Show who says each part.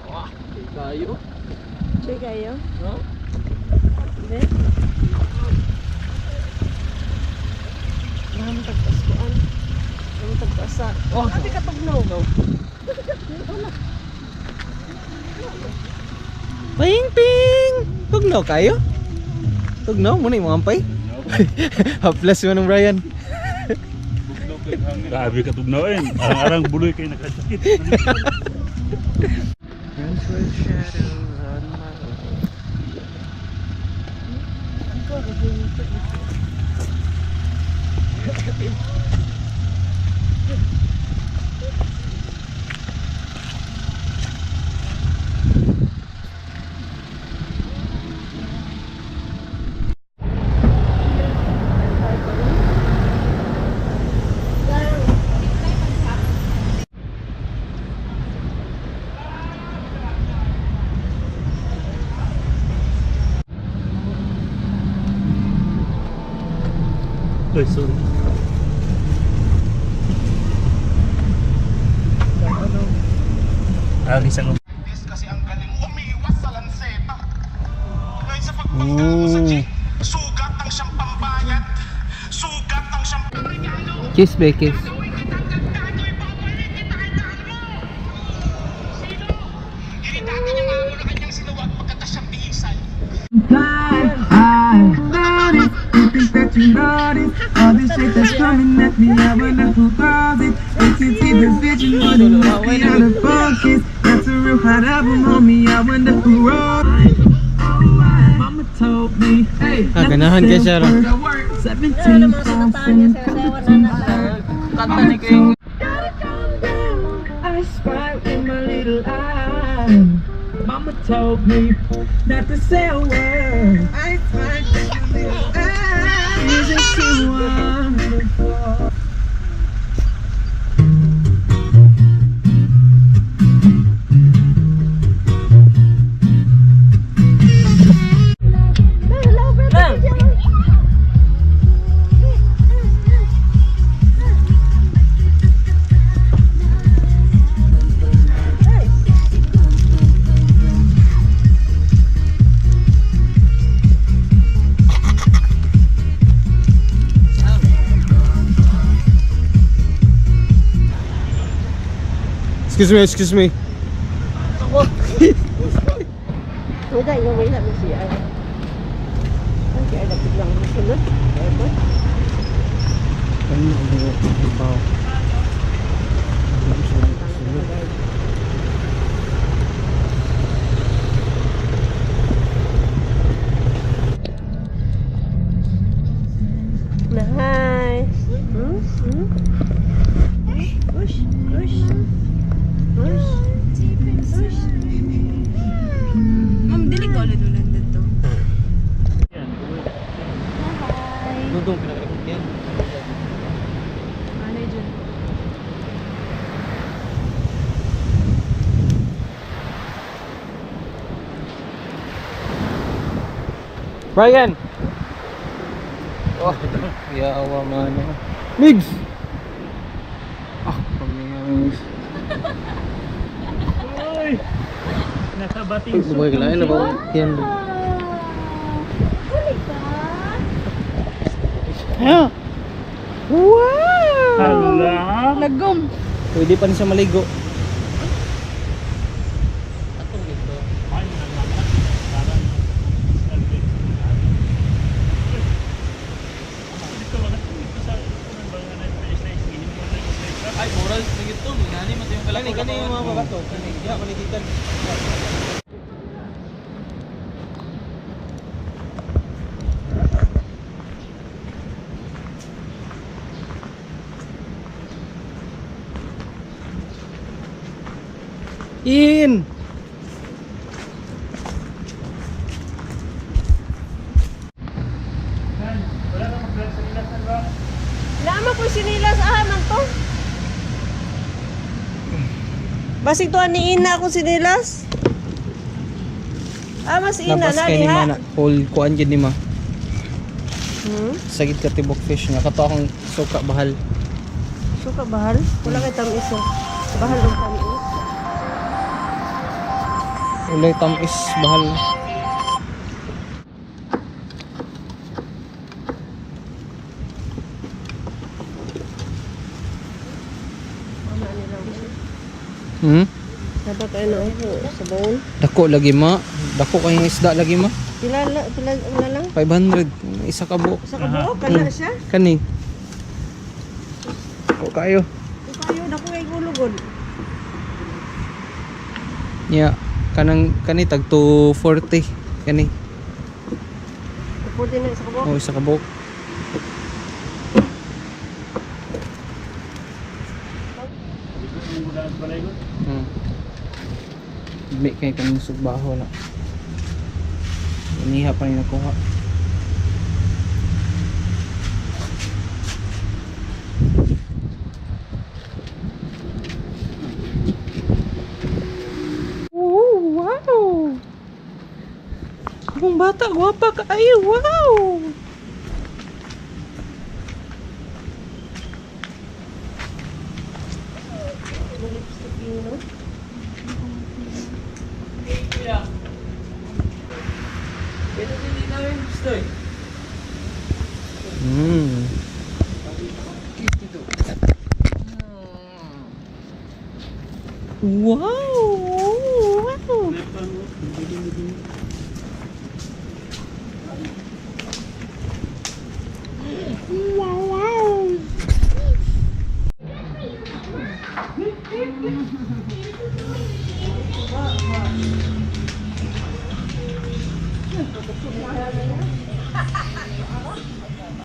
Speaker 1: Wah, kayo.
Speaker 2: Check kayo.
Speaker 1: No?
Speaker 2: Hindi. Marami tagpaskuan. Marami tagpasa.
Speaker 1: Oh.
Speaker 2: Ate katugnaw.
Speaker 1: Ping ping! Tugnaw kayo? Tugnaw mo na yung mga ampay? Haplas mo ng Brian.
Speaker 3: Grabe ka tugnaw eh. Arang-arang buloy kayo nakasakit. Ay, sorry. Ah, isang
Speaker 4: Kasi ang galing umiwas sa lanseta. Ngayon sa pagpangga mo sa jeep, sugat ang siyang pambayad. Sugat ang siyang regalo.
Speaker 1: Kiss be, kiss.
Speaker 4: Gagawin kita hanggang gagawin, babalik kita kay dahil mo. Sino? Initati niyang amo na kanyang sinuwag pagkatas siyang biisan.
Speaker 5: I notice, you think that you notice all this shit that's coming at me. I wonder who caused it. NTT the vision, but it must be out of focus. That's a real hot album, homie. I wonder who wrote it. Mama told me, hey,
Speaker 1: Ah, ganahan ka siya, ro.
Speaker 5: 17
Speaker 2: Ano mga satataan niya sa sawa na na.
Speaker 1: Kanta ni kayo.
Speaker 5: I spy with my little eye. Mama told me not to say a word. I spy with my little eye. Isn't she wonderful?
Speaker 1: Excuse me, excuse me.
Speaker 2: Wala, yung wala mo siya. Ay, kaya dapat lang masunod. Kaya ba? Nice. Hmm? Hmm? Ush, ush. Ush. Ush.
Speaker 6: Ma'am, dili ko ulit ulit dito.
Speaker 1: Dudong pinakalikot yan.
Speaker 6: Ano dyan?
Speaker 1: Brian! Oh, yawa man. Migs! Ah, pag Migs.
Speaker 3: Uy! Nakabating
Speaker 1: Uy, buhay ka lang. Ano ba? Yan. Yeah. Wow!
Speaker 3: Hala!
Speaker 6: Lagom!
Speaker 1: Pwede pa rin siya maligo. Ay, moral sa gito. Nani man yung kani kani yung mga babato. Kani, diha paligitan. In.
Speaker 2: Lama po sinilas ah man to. Basig to ni Ina akong sinilas. Ah, mas Ina
Speaker 1: Labas
Speaker 2: na
Speaker 1: kay ni
Speaker 2: diha.
Speaker 1: Mana. Whole kuan gid ni ma.
Speaker 2: Hmm?
Speaker 1: Sagit ka tibok fish nga kato akong suka bahal.
Speaker 2: Suka bahal. Wala kay tamis oh. Bahal ang tamis.
Speaker 1: Ulay tamis bahal.
Speaker 2: Dapat ay na ako sa bowl.
Speaker 1: Dako lagi ma. Dako kayong isda lagi ma.
Speaker 2: Pila la, pila wala lang.
Speaker 1: 500 isa ka buok.
Speaker 2: Sa kabuok kana siya.
Speaker 1: Kani. Dako kayo.
Speaker 2: Kayo dako kay gulugod.
Speaker 1: Ya, kanang kani tag 240 kani.
Speaker 2: 40 na sa kabuok.
Speaker 1: Oh, isa ka buok. May kay kang sugbaho na. Iniha pa rin nakuha. Oh, wow! Akong bata, gwapa ka. Ay, wow!
Speaker 2: Lipstick yun, no?
Speaker 1: Wow! Wow!